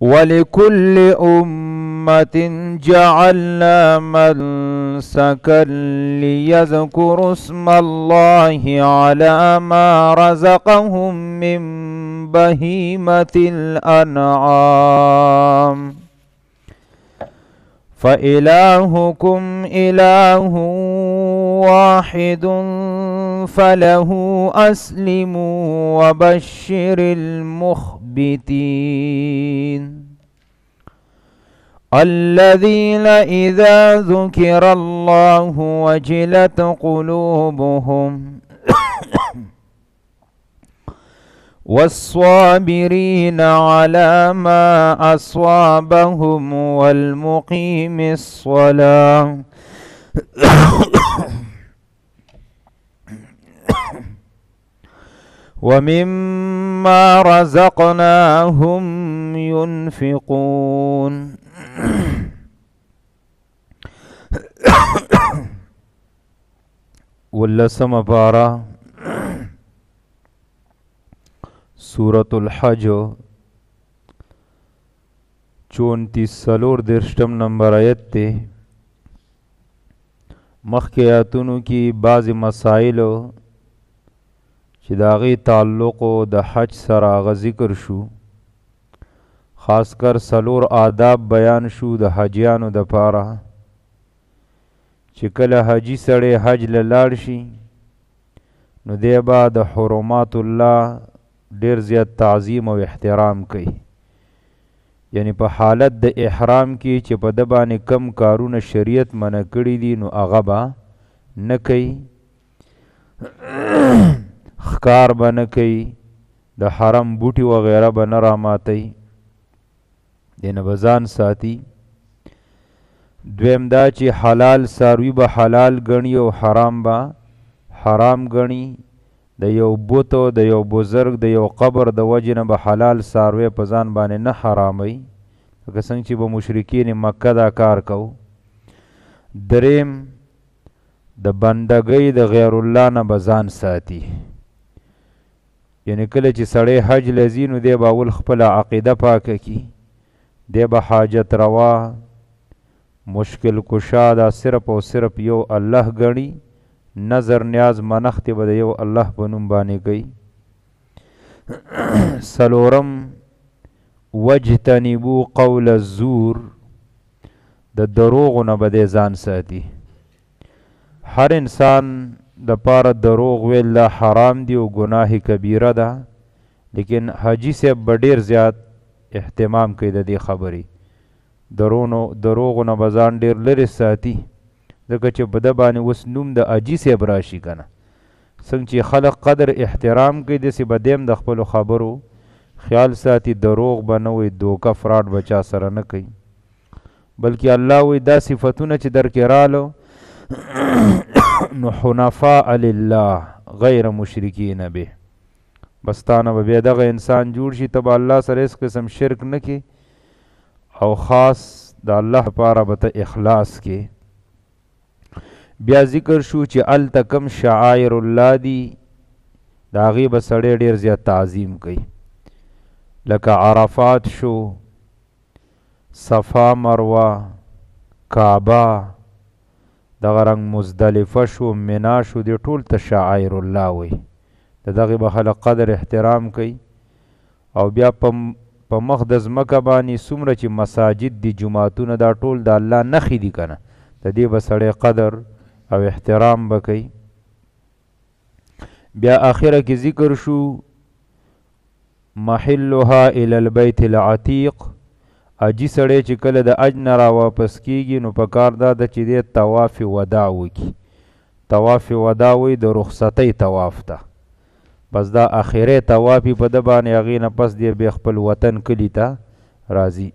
ولكل أمة جعلنا منسكا ليذكروا اسم الله على ما رزقهم من بهيمة الأنعام فإلهكم إله واحد فله أسلموا وبشر المخبتين الذين إذا ذكر الله وجلت قلوبهم والصابرين على ما أصابهم والمقيم الصلاة ومما رزقناهم ينفقون. ولسمه پارہ سورة الحج 34 34 نمبر آیت ته. مخکې آیتونو کې بعضې مسایلو چې د هغې تعلق د حج سره هغه ذکر شو، خاص کر څلور آداب بیان شو د حجیانو دپاره چې کله حجي سړی حج له لاړ شي نو دی به د حرمات الله ډیر زیات تعظیم او احترام کوي. یعنی په حالت د احرام کې چې په ده باندې کم کارونه شریعت منع کړي دي نو هغه به نه کوي، ښکار به نه کوي، د حرم بوټي وغیره به نه راماتوي، دې نه به ځان ساتي. دویم دا چې حلال څاروي به حلال ګڼي او حرام به حرام ګڼي. د یو بت او د یو بزرګ د یو قبر د وجې نه به حلال څاروی په ځان باندې نه حراموي، لکه څنګه چې به مشرکین مکه دا کار کو. دریم د بندګۍ د غیر الله نه به ځان ساتي. یعنی کله چې سړی حج له ځي نو دی به اول خپله عقیده پاکه کړي، دی به حاجت روا مشکل کشا دا صرف او صرف یو الله ګڼي، نظر نیاز منښتې به د یو الله په نوم باندې کوي. څلورم واجتنبو قول الزور، د دروغو نه به دی ځان ساتي. هر انسان د پاره دروغ ویل دا حرام دی او ګناه کبیره ده، لیکن حاجي صاحب به ډېر زیات اهتمام کوي د دې خبرې، دروغو نه به ځان ډېر لرې ساتي، ځکه چې په ده باندې اوس نوم د حاجي صاحب راشي که نه، څنګه چې خلق قدر احترام کوي داسې به دی هم د خپلو خبرو خیال ساتي، دروغ به نه وایي، دوکه فراډ به چا سره نه کوي، بلکې الله وایي دا صفتونه چې درکې رالو نو حنفاء لله غیر مشرکین به، بس تا نه به بیا دغه انسان جوړ شي، ته به الله سره هېڅ قسم شرک نه کې او خاص د الله لپاره به ته اخلاص کې. بیا ذکر شو چې هلته کوم شعائر الله دي د هغې به سړی ډېر زیات تعظیم کوي، لکه عرفات شو، صفا مروه، کعبه، دغه رنګ مزدلفه شو، منا شو، دې ټول ته شعائر الله وایي، د دغې به خلک قدر احترام کوي. او بیا په مخ د ځمکه باندې څومره چې مساجد دي، جوماتونه، دا ټول د الله نښې دي که نه، د دې به سړی قدر او احترام به کوي. بیا آخره کې ذکر شو محلها الی البیت العتیق، حاجي سړی چې کله د حج نه را واپس کیږي نو په کار دا ده چې دی طواف وداع وکړي. طواف وداع وایي د رخصتۍ طواف ته، بس دا اخرې طواف یې په ده باندې، هغې نه پس دی بیا خپل وطن کلي ته راځي.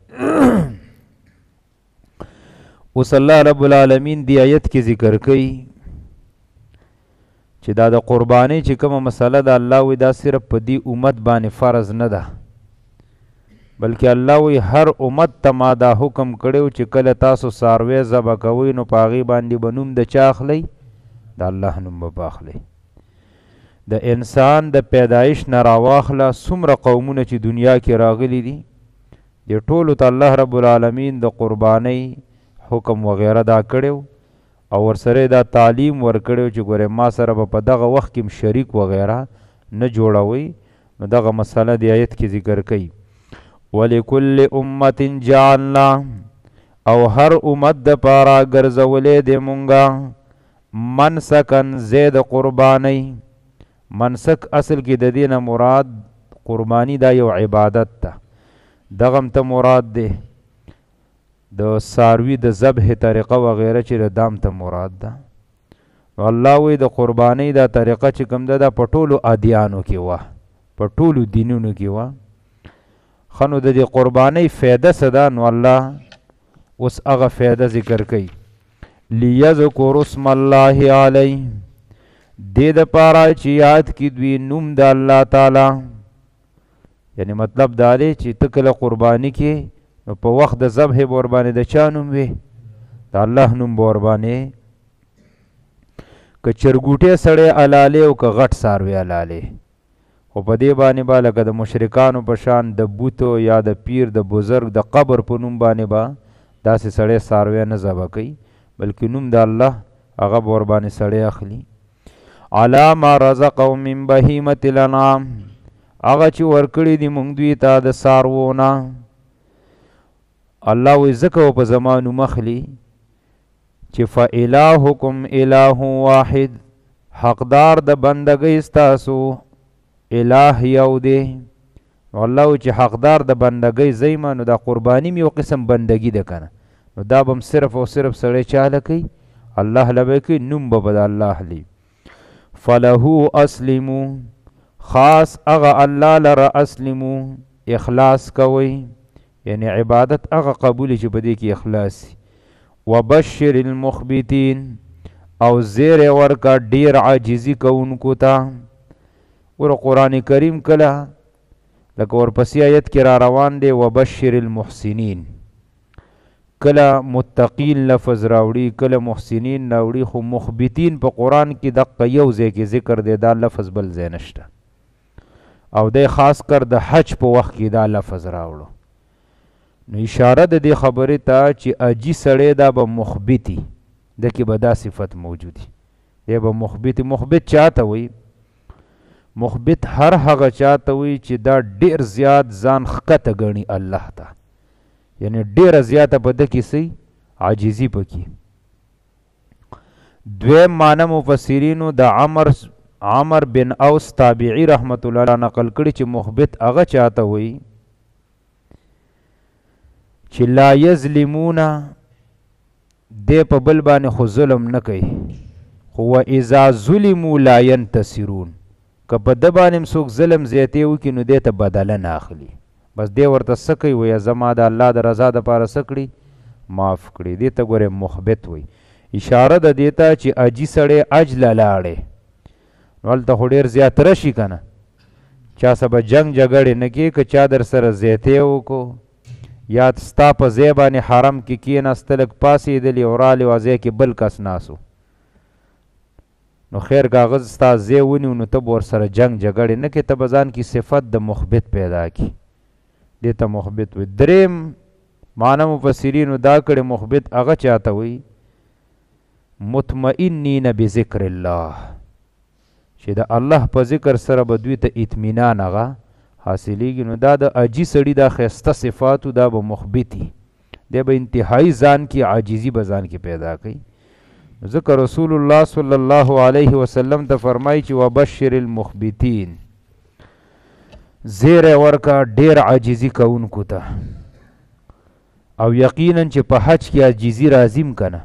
اوس الله رب العالمین دی آیت کې ذکر کوي چې دا د قربانۍ چې کومه مسله ده، الله وایي دا صرف په دې امت باندې فرض نه ده، بلکې الله وایي هر امت ته ما دا حکم کړی چې کله تاسو څاروی ذبح کوئ نو په هغې باندې به نوم د چا اخلئ؟ د الله نوم به په اخلئ. د انسان د پیدایش نه راواخله څومره قومونه چې دنیا کې راغلي دي، دې ټولو ته الله رب العالمین د قربانۍ حکم وغیره دا کړی او ورسره یې دا تعلیم ورکړی چې ګورې ما سره به په دغه وخت کې هم شریک وغیره نه جوړوئ. نو دغه مسله دې آیت کې ذکر کوي، ولکل امة جعلنا، او هر امت د پاره ګرځولې دی مونږه منسکن ځای د قربانۍ. منسک اصل کې د دې نه مراد قرباني دا یو عبادت ده، دغه هم ته مراد دی، د څاروي د ذبح طریقه وغیره چې ده دام ته مراد ده. نو الله وایي د قربانۍ دا طریقه چې کوم ده دا په ټولو ادیانو کې وه، په ټولو دینونو کې وه. ښه نو د دې قربانۍ فایده څه ده؟ نو الله اوس هغه فایده ذکر کوي، لیذکروا اسم الله علیه، دې دپاره چې یاد کړي دوی نوم د الله تعالی. یعنی مطلب دا دی چې ته کله قرباني کې نو په وخت د ذبح به ورباندې د چا نوم وي؟ د الله نوم به ورباندې. که چرګوټی سړی حلالې او که غټ څاروی حلالې، خو په دې باندې به لکه د مشرکانو په شان د بت یا د پیر د بزرګ د قبر په نوم باندې به داسې سړی څاروی نه ذبح کوي، بلکې نوم د الله هغه به ورباندې سړی اخلي. علی ما رزقهم من بهیمة الانعام، هغه چې ورکړي دي مونږ دوی ته د څاروو نه. الله وایي ځکه به په زما نوم اخلي چې فالهکم اله واحد، حقدار د بندګۍ ستاسو اله یو دی. نو الله وایي چې حقدار د بندګۍ زه یم، نو دا قرباني م یو قسم بندګي ده که نه، نو دا به هم صرف او صرف سړی چا له کوي؟ الله له به کوي، نوم به به د الله اخلي. فله اسلمو، خاص هغه الله لره اسلمو، اخلاص کوئ، یعنی عبادت هغه قبول چې په دې کې اخلاص وي. وبشر المخبتین، او زیری ورکه ډیر عاجزي کوونکو ته. ګوره قرآن کریم کله لکه ورپسې آیت کې را روان دی، وبشر المحسنین، کله متقین لفظ راوړي، کله محسنین راوړي، خو مخبتین په قرآن کې دقه یو ځای کې ذکر دی، دا لفظ بل ځای نشته. او دی خاص کر د حج په وخت کې دا لفظ راوړو. نو اشاره د دې خبرې ته چې اجي سړی دا به مخبتي، د کې به دا صفت موجودي، دی به مخبتي. مخبت چاته وایي؟ مخبت هر هغه چاته وایي چې دا ډیر زیات ځان ښکته ګڼي الله ته، یعنی ډیره زیاته په ده کې څه عاجزي پکې. دویم معنی مفسرینو د عمر بن اوس تابعی رحمت الله نقل کړي چې مخبت هغه چاته وایي چې لا یظلمون، دی په بل باندې خو ظلم نه کوي، خو واذا ظلموا لا ینتصرون، که په ده باندې هم څوک ظلم زیاتی وکړي نو دی ته بدله نه اخلي، بس دی ورته څه کوي؟ وایي زما د الله د رضا دپاره څه کړي؟ معاف کړي. دې ته ګورې مخبت وایي. اشاره ده دې ته چې اجي سړی اج له لاړی، نو هلته خو ډېر زیات رشي که نه، چا سره به جنګ جګړې نه کې، که چا در سره زیاتی وکړو یا ستا په ځای باندې حرم کې کېناسته، لږ پاڅېدلې او رالې او ځای کې بل کس ناست، نو خیر که هغه ستا ځای ونیو نو ته به ورسره جنګ جګړې نه کې، ته به ځان کې صفت د مخبت پیدا کړي، دې ته مخبت وایي. دریم معنی مفسرینو دا کړې، مخبت هغه چاته وایي؟ مطمئنین بذکر الله، چې د الله په ذکر سره به دوی ته اطمینان هغه حاصلېږي. نو دا د اجي سړي دا ښایسته صفاتو دا به مخبتي، دی به انتهایی ځان کې عاجزي به ځان کې پیدا کوي. ځکه رسول الله صلی الله علیه وسلم ته فرمایي چې وبشر المخبتین، زیری ورکه ډیر عاجزي کوونکو ته. او یقینا چې په حج کې عاجزي راځي که نه،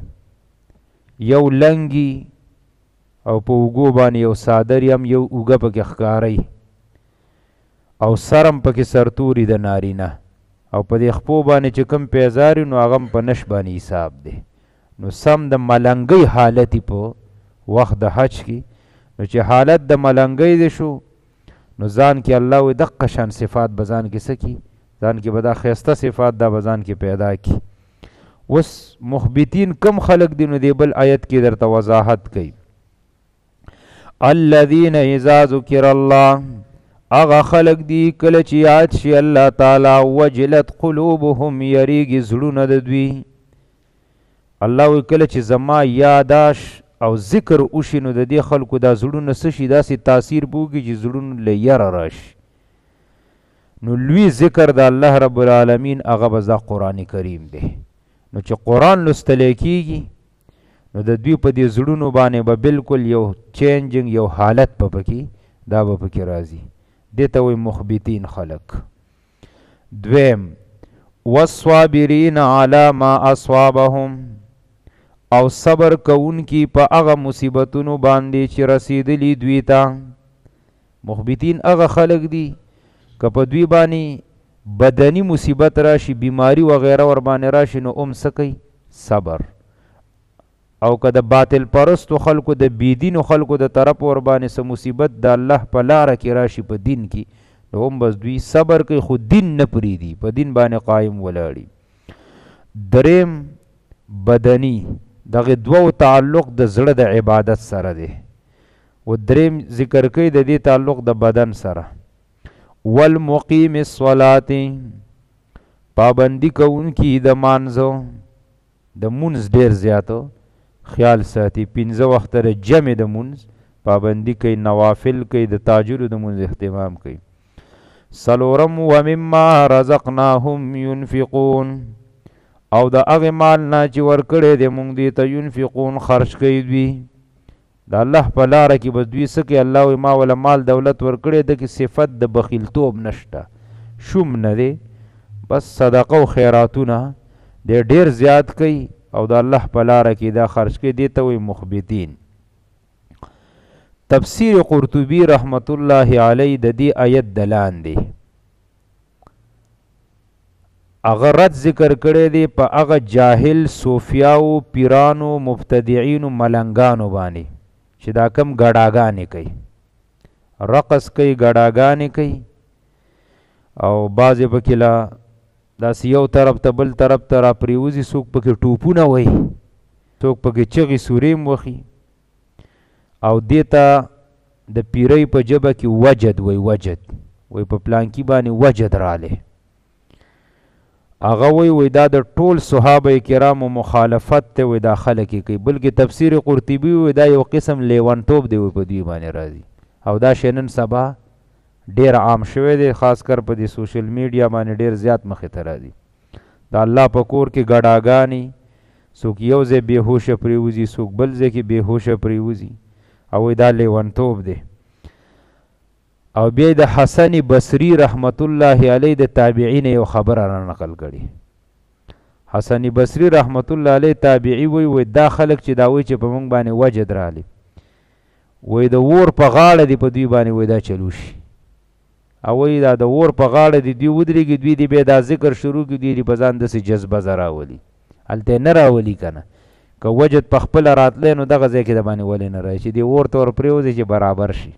یو لنګي او په اوږو باندې یو څادر هم یو اوږه پکې ښکاري او سرم پکې سرتوري د نارینه، او په دې خپو باندې چې کوم پیزار نو هغه هم په نش باندې حساب دی. نو سم د ملنګۍ حالت په وخت د حج کې، نو چې حالت د ملنګۍ دی شو نو ځان کې الله وایي دقه شان صفات به ځان کې څه کي، ځان کې به دا ښایسته صفات دا به ځان کې پیدا کي. اوس مخبتین کم خلق دي؟ نو دې بل آیت کې درته وضاحت کوي، الذین اذا ذکر الله، هغه خلق دي کله چې یاد شي الله تعالی وجلت قلوبهم، یریږي زړونه د دوی. الله وایي کله چې زما یاداش او ذکر وشي نو د دې خلکو دا زړونه څه شي، داسې تاثیر به وکړي چې زړونو له یره راشي. نو لوی ذکر د الله رب العالمین هغه به دا قرآن کریم دی. نو چې قرآن لوستلی کېږي نو د دوی په دې زړونو باندې به بالکل یو چینجنګ، یو حالت به پکې دا به پکې راځي. دې ته وایي مخبتین خلق. دویم والصابرین علی ما اصابهم، او صبر کوونکي په هغه مصیبتونو باندې چې رسېدلي دوی ته. مخبتین هغه خلق دي که په دوی باندې بدني مصیبت راشي، بیماری وغیره ور باندې راشي، نو هم څه کوي؟ صبر. او که د باطل پرستو خلکو، د بېدینو خلکو د طرف ور باندې څه مصیبت د الله په لاره کې راشي په دین کې، نو هم بس دوی صبر کوي، خو دین نه پرېږدي، په دین باندې قایم ولاړي. دریم بدني، دغه دوو تعلق د زړه د عبادت سره دی، و دریم ذکر کوي د دې تعلق د بدن سره. والمقیم الصلاة، پابندي کوونکي د مانځو، د مونځ ډېر زیاتو خیال ساتي، پنځه وخته د جمع د مونځ پابندي کوي، نوافل کوي، د تاجلو د مونځ اهتمام کوي. څلورم ومما رزقناهم ينفقون، او د هغې مال نه چې ورکړی دی مونږ دوی ته، ينفقون خرج کوي دوی د الله په لاره کې. بس دوی څه کوي؟ الله وایي ما وله مال دولت ورکړی، ده کې صفت د بخیلتوب نشته، شوم نه دی، بس صدقه او خیراتونه دی ډېر زیات کوي او د الله په لاره کې دا خرج کوي، دې ته وایي مخبتین. تفسیر قرطبي رحمت الله علیه د دې آیت د لاندې هغه رد ذکر کړی دی په هغه جاهل صوفیاو، پیرانو، مبتدعینو، ملنګانو باندې چې دا کم ګډاګانې کوي، رقص کوي، ګډاګانې کوي، او بعضې پکې لا داسې یو طرف ته بل طرف ته راپرېوځي، څوک پکې ټوپونه وهي، څوک پکې چغې سورې هم وهي، او دې ته د پیرۍ په ژبه کې وجد وایي. وجد وایي په پلانکي باندې وجد رالی. هغه وایي وایي دا د ټول صحابه کرامو مخالفت دی، وایي دا خلک یې کوي. بلکې تفسیر قرطبي وایي دا یو قسم لیونتوب دی، وایي په دوی باندې راځي. او دا شی نن سبا ډېر عام شوی دی، خاص کر په دې سوشل میډیا باندې ډېر زیات مخې ته راځي. د الله په کور کې ګډاګانې، څوک یو ځای بېهوشه پرېوځي، څوک بل ځای کې بېهوشه پرېوځي، او وایي دا لیونتوب دی. او بیا د حسن بصری رحمت الله علیه د تابعین یو خبره را نقل کړي. حسن بصری رحمت الله علیه تابعی وایي، وایي دا خلک چې دا وایي چې په موږ باندې وجد راغلی، وایي د اور په غاړه دې په دوی باندې وایي دا چلو شي، او وایي دا د اور په غاړه دې دوی ودرېږي، دوی دې بیا دا ذکر شروع کړي، دوی دې په ځان داسې جذبه زه راولي، هلته یې نه راولي که نه. که وجد په خپله راتلی نو دغه ځای کې د باندې ولې نه راشي، دې اور ته ور پرېوځي چې برابر شي.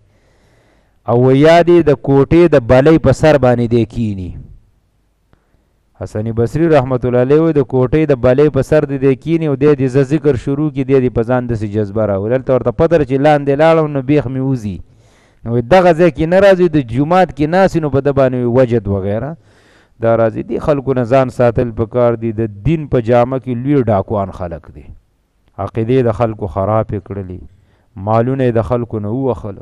او یا دې د کوټې د بلۍ په سر باندې دی کینی. حسن بصری رحمت الله علیه وایي د کوټې د بلۍ په سر دې دی کینی او دی دې زه ذکر شروع کړي، دی دې په ځان داسې جذبه راولي. هلته ورته پته ده چې لاندې لاړم نو بیخ مې وځي، نو دغه ځای کې نه راځي، د جومات کې ناست نو په ده باندې وجد وغیره دا راځي. دې خلکو نه ځان ساتل پکار دي. د دین په جامه کې لوی ډاکوان خلک دي، عقیدې د خلکو خرابې کړلې، مالونه یې د خلکو نه ووهل.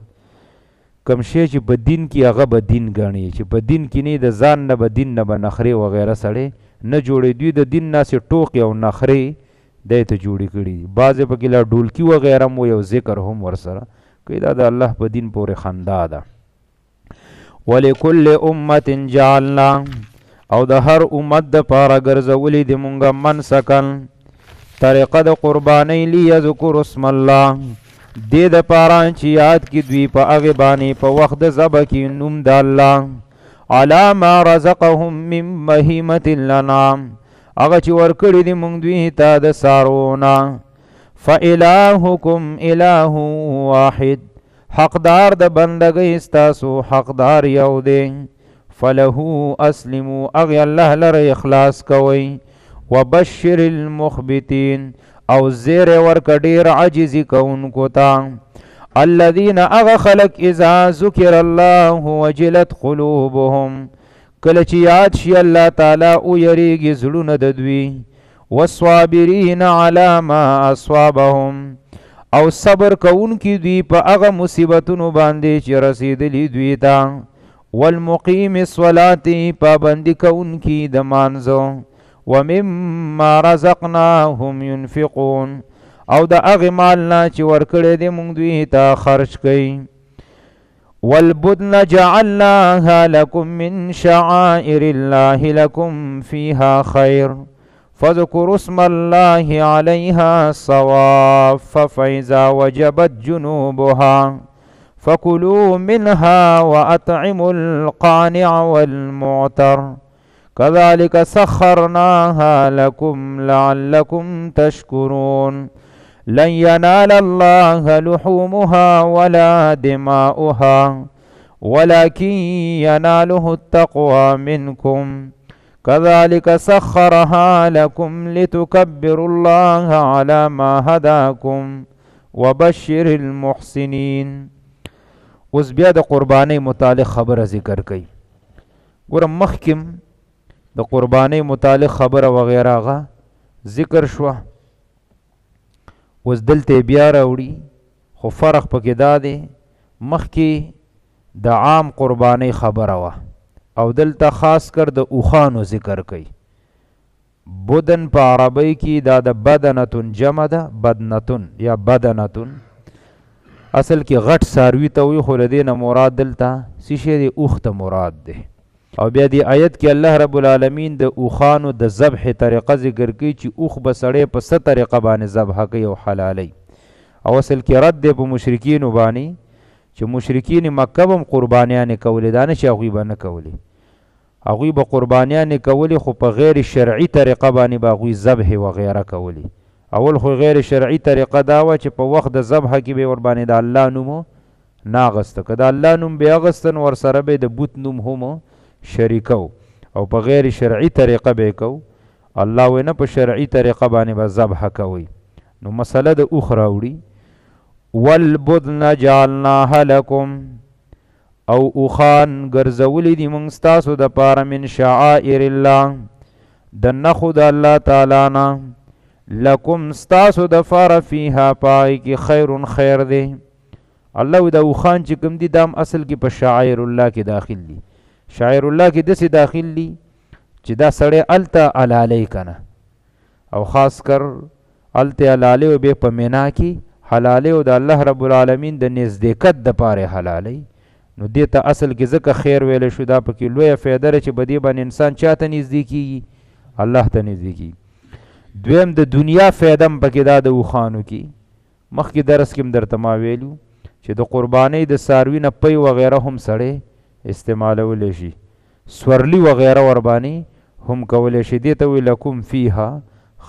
کوم شی چې په دین کې هغه به دین ګڼي، چې په دین کې نه د ځان نه به دین نه به نخرې وغیره سړی نه جوړوي. دوی د دین ناسې ټوقې او نخرې دی ته جوړې کړي دي. بعضې پکې لا ډولکي وغیره هم وایي او ذکر هم ورسره کوي. دا د الله په دین پورې خندا ده. ولکل امة جعلنا، او د هر امت د پاره ګرځولي دي مونږه منسکن، طریقه د قربانۍ، لیذکروا اسم الله، دې د پاره چې یاد کړي دوی په هغې باندې په وخت د ذبح کې نوم د الله، علی ما رزقهم من بهیمة الانعام، هغه چې ورکړي دي مونږ دوی ته د څاروو نه. فإلهکم اله واحد، حقدار د بندګۍ ستاسو حقدار یو دی، فله اسلمو، هغې الله لره اخلاص کوئ. وبشر المخبتین، او زیری ورکړه ډېر عاجزي کوونکو ته. الذين هغه خلق اذا ذکر الله وجلت قلوبهم، کله چې یاد شي الله تعالی او یریږي زړونه د دوی. والصابرین علی ما اصابهم، او صبر کوونکي دوی په هغه مصیبتونو باندې چې رسېدلي دوی ته. والمقیم الصلاة، پابندي کوونکي د مانځو. ومما رزقناهم ينفقون، او د هغې مال نه چې ورکړی دی موږ دوی ته خرج کوي. والبدن جعلناها لكم من شعائر الله لكم فيها خير فاذكروا اسم الله عليها صواف فإذا وجبت جنوبها فكلوا منها وأطعموا القانع والمعتر كذلك سخرناها لكم لعلكم تشكرون. لن ينال الله لحومها ولا دماؤها ولكن يناله التقوى منكم كذلك سخرها لكم لتكبروا الله على ما هداكم وبشر المحسنين. اوس بیا د قربانۍ متعلق خبره ذکر کړي. ګوره مخکې د قربانۍ متعلق خبره وغیره هغه ذکر شوه، اوس دلته یې بیا راوړي، خو فرق پکې دا دی مخکې د عام قربانۍ خبره وه او دلته خاص کر د اوښانو ذکر کوي. بدن په عربۍ کې دا د بدنتون جمع ده، بدنتون یا بدنتون اصل کې غټ څاروي ته وایي، خو له دې نه مراد دلته څه شی دی؟ اوښ ته مراد دی. او بیا دې آیت کې الله رب العالمین د اوښانو د ذبح طریقه ذکر کوي چې اوښ به سړی په څه طریقه باندې ذبح کوي او حلالوي. او اصل کې رد دی په مشرکینو باندې چې مشرکین مکه به هم قربانیانې کولې، دا نه چې هغوی به نه کولې، هغوی به قربانیانې کولې خو په غیر شرعي طریقه باندې به هغوی ذبح وغیره کولې. اول خو غیر شرعي طریقه دا وه چې په وخت د ذبح کې به ورباندې د الله نوم نه اخیسته، که د الله نوم به یې اخیسته نو ورسره به د بت نوم هم شریکو او په غیر شرعي طریقه به یې کو. الله وایي نه، په شرعي طریقه باندې به ذبح کوئ. نو مسله د اوښ راوړي، والبدن جعلناها لکم، او اوښان ګرځولي دي موږ ستاسو دپاره من شعائر الله، د نښو د الله تعالی نه، لکم ستاسو دپاره فیها په هغې کې خیر خیر دی. الله وایي دا اوښان چې کوم دي دا هم اصل کې په شعائر الله کې داخل دي. شعائر الله کې داسې داخل دي چې دا سړی هلته حلالوي که نه، او خاص کر هلته حلالوي او بیا په مینا کې حلالوي او د الله رب العالمین د نزدېکت دپاره یې حلالوي. نو دې ته اصل کې ځکه خیر ویلی شو، دا پکې لویه فایده ده چې په دې باندې انسان چا ته نږدې کېږي؟ الله ته نږدې کېږي. دویم د دنیا فایده هم پکې دا د اوښانو کې، مخکې درس کې هم درته ما ویلو چې د قربانۍ د څاروي نه پی وغیره هم سړی استعمالولی شي، سورلی وغیره ورباندې هم کولی شي. دې ته وایي لکم فیها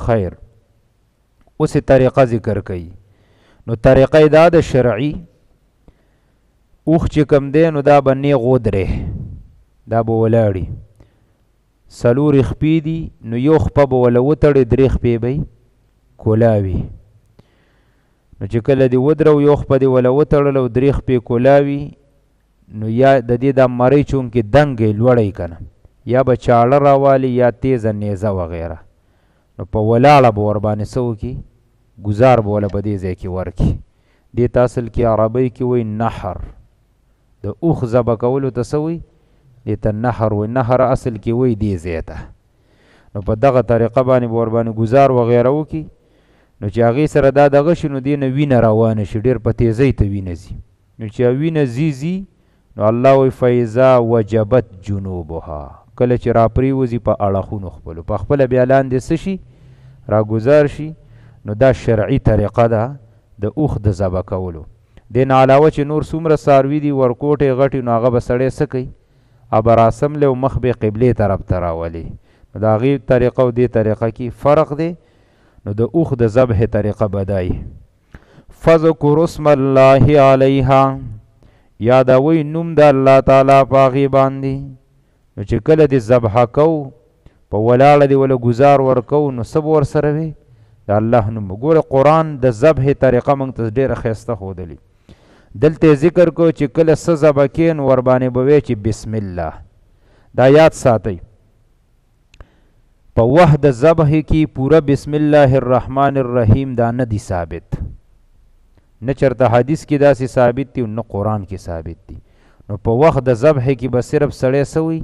خیر. اوس یې طریقه ذکر کوي. نو طریقه یې دا ده شرعي، اوښ چې کوم دی نو دا به نیغ ودرې، دا به ولاړي، څلورې خپې دي نو یو خپه به وله وتړې، درې خپې به یې کولاوي. نو چې کله دې ودرو یو خپه دې وله وتړله او درې خپې کولاوي، نو یا د دې دا مرۍ چونکې دنګ یې لوړی که نه، یا به چاړه راوالي یا تیزه نیزه وغیره، نو په ولاړه به ورباندې څه وکړي؟ ګزار به وله په دې ځای کې ورکړي. دې ته اصل کې عربۍ کې وایي نحر، د اوښ ذبح کولو ته څه وایي؟ دې ته نحر وایي. نحر اصل کې وایي دې ځای ته. نو په دغه طریقه باندې به ورباندې ګزار وغیره وکړي، نو چې هغې سره دا دغه شي نو دې نه وینه روانه شي، ډېر په تیزۍ ته وینه ځي. نو چې وینه ځي ځي نو الله وایي فاذا وجبت جنوبها، کله چې راپرېوځي په اړخونو خپلو، په خپله بیا لاندې څه شي؟ راګزار شي. نو دا شرعي طریقه ده د اوښ د ذبح کولو. دې نه علاوه چې نور څومره څاروي دي ورکوټې غټي، نو هغه به سړی څه کوي؟ هغه به راسملی او مخ به یې قبلې طرف ته راولي. نو د هغې طریقه او دې طریقه کې فرق دی. نو د اوښ د ذبح طریقه به دا وي، فذکروا اسم الله علیها، یادوئ نوم د الله تعالی په هغې باندې. نو چې کله دې ذبح کو په ولاړه دې وله ګزار ورکو، نو څه به ورسره وي؟ د الله نوم. ګوره قرآن د ذبح طریقه موږ ته ډېره ښایسته ښودلې. دلته ذکر کو چې کله څه ذبح کې نو ورباندې به وایې چې بسم الله. دا یاد ساتئ، په وخت د ذبح کې پوره بسم الله الرحمن الرحیم دا نه دی ثابت، نه چرته حدیث کې داسې ثابت دی نه قرآن کې ثابت دی. نو په وخت د ذبح کې به صرف سړی څه وایي؟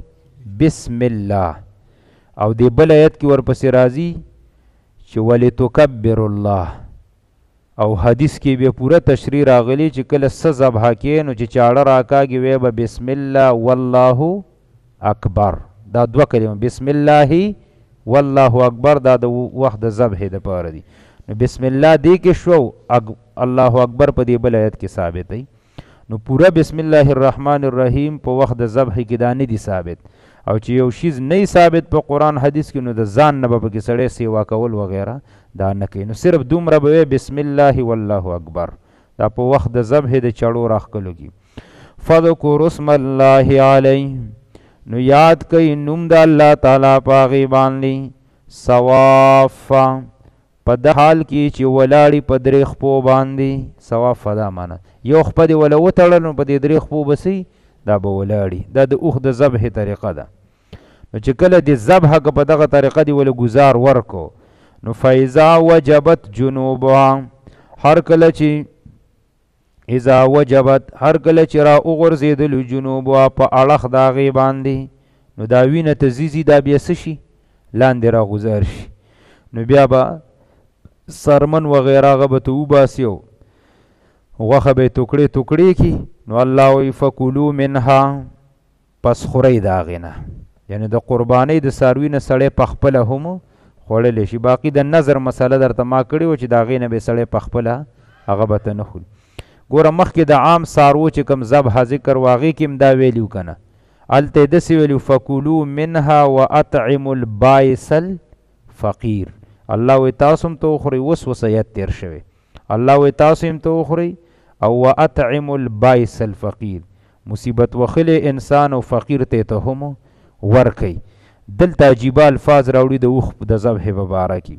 بسم الله. او دې بل آیت کې ورپسې راځي چې ولتکبر الله، او حدیث کې بیا پوره تشریح راغلی چې کله څه ذبح کې نو چې چاړه راکاږي وی به بسم الله والله اکبر. دا دوه کلمه بسم الله والله اکبر دا د وخت د ذبح دپاره دي. نو بسم الله دې کې شو، الله اکبر په دې بل آیت کې ثابت دی. نو پوره بسم الله الرحمن الرحیم په وخت د ذبح کې دا نه دي ثابت. او چې یو شیز نه ثابت په قرآن حدیث کې نو د ځان نه به پکې سړی سیوا کول وغیره دا نه کوي. نو صرف دومره به وایي بسم الله والله اکبر، دا په وخت د ذبح د چړو راښکلو کې. فذکروا اسم الله علیه، نو یاد کئ نوم د الله تعالی په هغې باندې. صوافا، په د حال کې چې ولاړي په درې خپو باندې. صوافا دا معنا یو خپه دې وله وتړل نو په دې درې خپو به څه دا به ولاړي. دا د اوښ د ذبح طریقه ده. نو چې کله دې ذبح که په دغه طریقه دې وله ګزار ورکو نو فاذا وجبت جنوبها، هر کله چې اذا وجبت، هر کله چې را وغورځېدلو جنوبها په اړخ د هغې باندې، نو دا وینه ته ځي دا بیا څه شي؟ لاندې را غوځار شي. نو بیا به سرمن وغیره هغه به ته وباسي او غوښه به یې ټوکړې ټوکړې کړي. نو الله وایي فکلو منها، پس خورئ د هغې نه، یعنې د قربانۍ د څاروي نه سړی په خپله هم خوړلی شي. باقي د نظر مسله درته ما کړې وه چې د هغې نه به سړی په خپله هغه به ته نه خوري. ګوره مخکې د عام څاروو چې کوم ذبح ذکر و هغې کې هم دا ویلي وو که نه، هلته یې داسې ویلي فکلو منها واطعموا البائس الفقیر. الله وایي تاسو هم ته وخورئ، اوس اوس ایت تېر شوی. الله وایي تاسو هم ته وخورئ او واطعموا البائس الفقیر، مصیبت وخلی انسان او فقیر ته ته هم ورکئ. دلته عجیبه الفاظ راوړي د اوښ د ذبح په باره کې.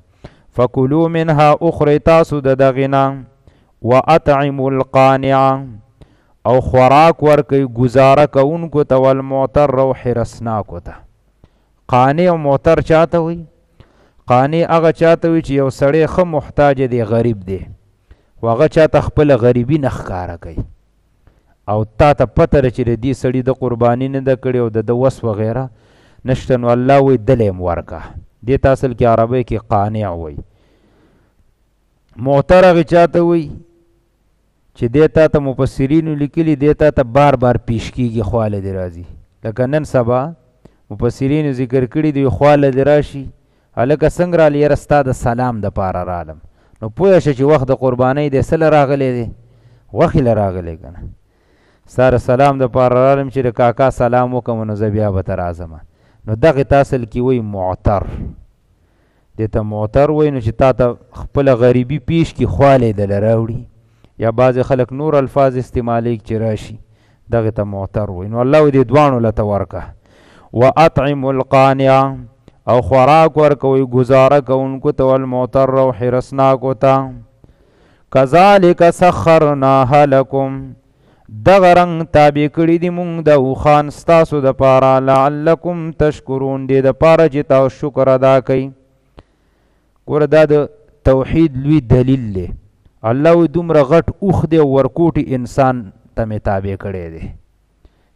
فکلو منها، وخورئ تاسو د دغې نه، واطعموا القانع، او خوراک ورکئ ګزاره کوونکو ته، والمعتر او حرصناکو ته. قانع او معتر چاته وایي؟ قانع هغه چاته وایي چې یو سړی ښه محتاج دی، غریب دی، خو هغه چاته خپله غریبي نه ښکاره کوي او تا ته پته ده چې د دې سړي د قرباني نه ده کړې او د ده وس وغیره نشته، نو الله وایي دله یې هم ورکه. دې ته اصل کې عربۍ کې قانع وایي. معتر هغې چاته وایي چې دی تا ته مفسرینو لیکلي دی تا ته بار بار پیش کیږي، خواله دې راځي. لکه نن سبا مفسرینو ذکر کړي دی خواله دې راشي، هلکه څنګه راغلې؟ یاره ستا د سلام دپاره رالم. نو پوه شه چې وخت د قربانۍ دی، څه له راغلی دی؟ غوښې له راغلی که نه؟ ستا د سلام دپاره رالم چې د کاکا سلام وکړم نو زه بیا به ته راځم. نو دغې ته اصل کې وایي معتر، دې ته معتر وایي. نو چې تا ته خپله غریبي پیش کړي خواله یې دله راوړي، یا بعضې خلک نور الفاظ استعمالوي چې راشي، دغې ته معتر وایي. نو الله وایي دې دواړو له ته ورکه. واطعموا القانع، او خوراک ورکوئ ګزاره کوونکو ته، والمعتر او حرصناکو ته. کذالک سخرناها لکم، دغه رنګ تابع کړي دي مونږ د اوښان ستاسو دپاره، لعلکم تشکرون، دې دپاره چې تاسو شکر ادا کړئ. ګوره دا د توحید لوی دلیل دی. الله وایي دومره غټ اوښ دی او ورکوټي انسان ته مې تابع کړی دی.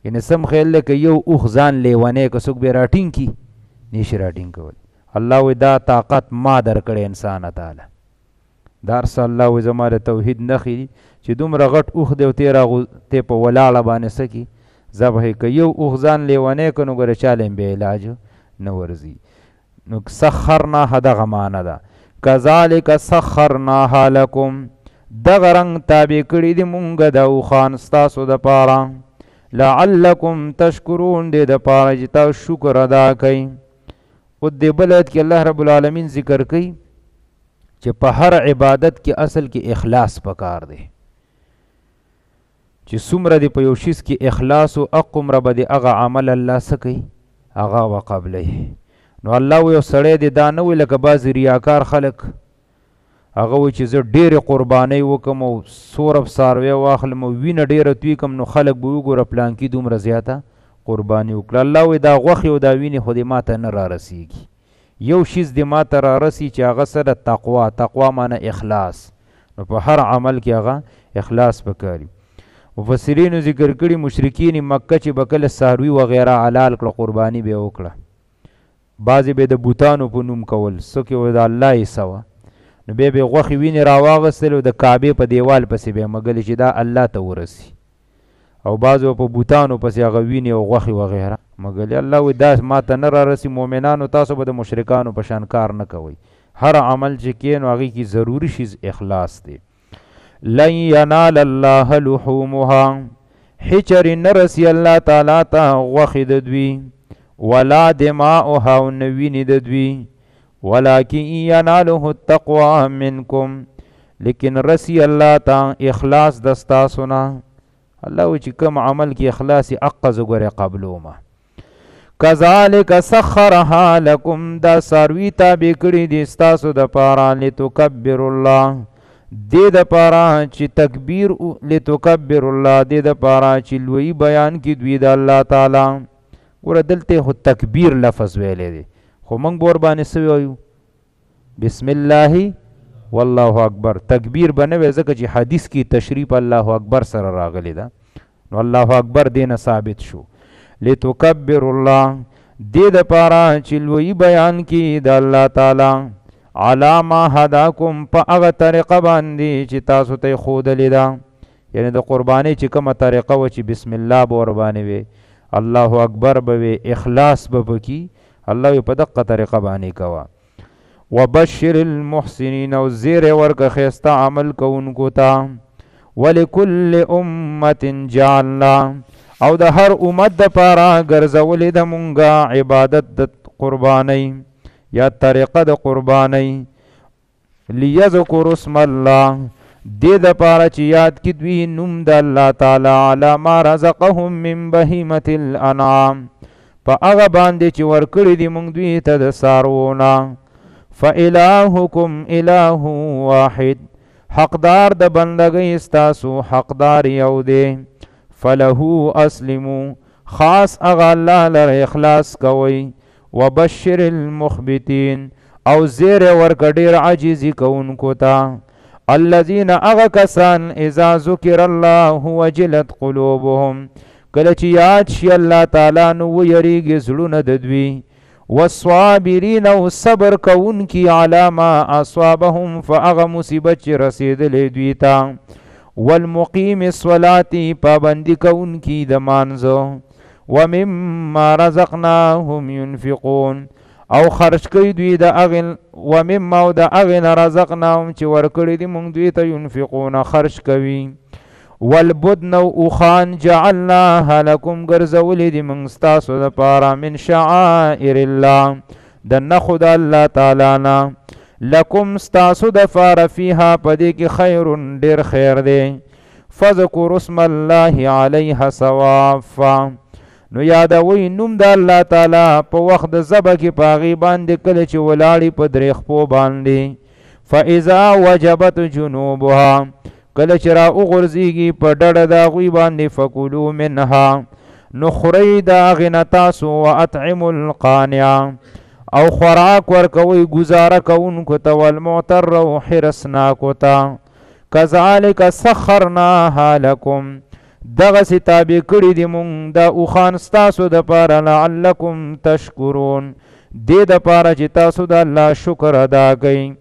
یعنې سم خیال دی که یو اوښ ځان لیونی که څوک به یې راټینګ کړي نشي راټینګ کولی. الله وایي دا طاقت ما درکړی انسانه تاله. دا هر څه الله وایي زما د توحید نښې دي چې دومره غټ اوښ دی او ته په ولاړه باندې څه کړي ذبح یې. که یو اوښ ځان لیونی کړي نو ګوره چا له هم بیا علاج نه ورځي. نو سخرناها دغه معنا ده. کذالک سخرناها لکم، دغه رنګ تابع کړي دي مونږ د اوښان ستاسو دپاره، لعلکم تشکرون، دې دپاره چې تاسو شکر ادا کړئ. او دې بل آیت کې الله رب العالمین ذکر کوي چې په هر عبادت کې اصل کې اخلاص پکار دی. چې څومره دې په یو شیز کې اخلاص او هغومره به دې هغه عمل الله څه کوي؟ هغه وقبلوي. نو الله وایي یو سړی دې دا نه وایي لکه بعضې ریاکار خلک هغه وایي چې زه ډېرې قربانۍ وکم او سورب څاروی واخلم او وینه ډېره توی کم، نو خلک به وګوره پلانکي دومره زیاته قرباني وکړه. الله وایي دا غوښې او دا وینې خو دې ماته نه رارسیږي، یو شیز دې ماته رارسي چې هغه سره تقوا، تقوا معنی اخلاص. نو په هر عمل کې هغه اخلاص پکاري. مفسرینو ذکر کړي مشرکین مکه چې به کله څاروي وغیره حلال کړه، قرباني به یې وکړه، بعضې به د بوتانو په نوم کول، څوک یې د الله یې سوه، نو بیا به یې غوښې وینې راواغستلې او د کعبې په دیوال پسې به یې مږلې چې دا الله ته ورسي، او بعضې به په بوتانو پسې هغه وینې او غوښې وغیره مږلې. الله وایي دا ماته نه رارسي، مؤمنانو تاسو به د مشرکانو په شان کار نه کوئ. هر عمل چې کې نو هغې کې ضروري شیز اخلاص دی. لن ینال الله لحومها، هیچرې نه رسي الله تعالی ته غوښې د دوی، ولا دماؤها او نه وینې د دوی، ولكن یناله التقوی منکم، لیکن رسی الله ته اخلاص د ستاسو نه. الله وایي چې کوم عمل کې اخلاص یې اقه زه ګورې قبلومه. کذالک سخرها لکم، دا څاروي تابع کړي دي ستاسو دپاره، لتکبروا الله، دې دپاره چې تکبیر، لتکبروا الله، دې دپاره چې لوی بیان کړي دوی د الله تعالی. ګوره دلته خو تکبیر لفظ ویلی دی، خو موږ به ورباندې څه وایو؟ بسم الله والله اکبر. تکبیر به نه وی، ځکه چې حدیث کې تشریف الله اکبر سره راغلی ده، نو الله اکبر دې نه ثابت شو. لتکبروا الله، دې دپاره چې لوی بیان کړي د الله تعالی، علی ما هداکم، په هغه طریقه باندې چې تاسو ته یې ښودلې ده. یعنې د قربانۍ چې کومه طریقه وه چې بسم الله به ورباندې وي، الله اکبر به وي، اخلاص به پکې، الله یې په دقه طریقه باندې کوه. وبشر المحسنین، او زیری ورکه ښایسته عمل کوونکو ته. ولکل امة جعلنا، او د هر امت دپاره ګرځولې ده مونږه عبادت د قربانۍ یا طریقه د قربانۍ. لیذکروا اسم الله، دې دپاره چې یاد کړي دوی نوم د الله تعالی، علی ما رزقهم من بهیمة الانعام، په هغه باندې چې ورکړي دي مونږ دوی ته د څاروو نه. فإلهکم اله واحد، حقدار د بندګۍ ستاسو حقدار یو دی. فله اسلمو، خاص هغه الله لره اخلاص کوئ. وبشر المخبتین، او زیری ورکړه ډېر عاجزي کوونکو ته. الذین، هغه کسان، اذا ذکر الله وجلت قلوبهم، کله چې یاد شي الله تعالی نو ویریږي زړونه د دوی. والصابرین، او صبر کوونکي، علی ما اصابهم، فهغه مصیبت چې رسېدلی دوی ته. والمقیم الصلاة، پابندي کوونکي د مانځه. ومما رزقناهم ينفقون، او خرج کوي دوی د هغې، ومما او د هغې نه رزقناهم چې ورکړي دي مونږ دوی ته، ينفقون خرج کوي. والبدن او اوښان جعلناها لکم، ګرځولي دي مونږ ستاسو دپاره، من شعائر الله، د نښو د الله تعالی نه. لکم ستاسو دپاره، فیها په دې کې خیر ډېر خیر دی. فذکروا اسم الله علیها صوافا، نو یادوئ نوم د الله تعالی په وخت د ذبح کې په هغې باندې کله چې ولاړي په درې خپو باندې. فاذا وجبت جنوبها، کله چې را وغورځېږي په ډډه د هغوی باندې، فکلو منها، نو خورئ د هغې نه تاسو. واطعموا القانع، او خوراک ورکوئ ګزاره کوونکو ته، والمعتر او حرصناکو ته. کذالک سخرناها لکم، دغسې تابع کړي دي مونږ دا اوښان ستاسو دپاره، لعلکم تشکرون، دې دپاره چې تاسو د الله شکر ادا کړئ.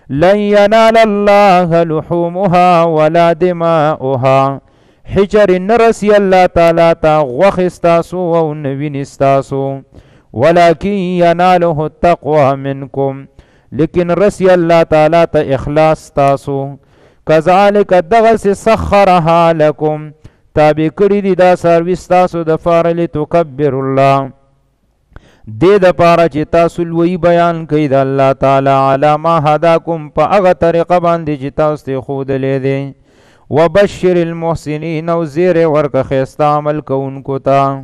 لن ینال الله لحومها ولا دماؤها، هیچرې نه رسي الله تعالی ته غوښې ستاسو او نه وینې ستاسو. ولكن یناله التقوی منکم، لیکن رسی الله تعالی ته اخلاص ستاسو. کذالک دغسې سخرها لکم، تابع کړي دي دا څاروي ستاسو دپاره، لتکبروا الله، دې دپاره چې تاسو لوی بیان کوئ د الله تعالی، علی ما هداکم، په هغه طریقه باندې چې تاسو ته ښودلی دی. وبشر المحسنین، او زیری ورکه ښایسته عمل کوونکو ته.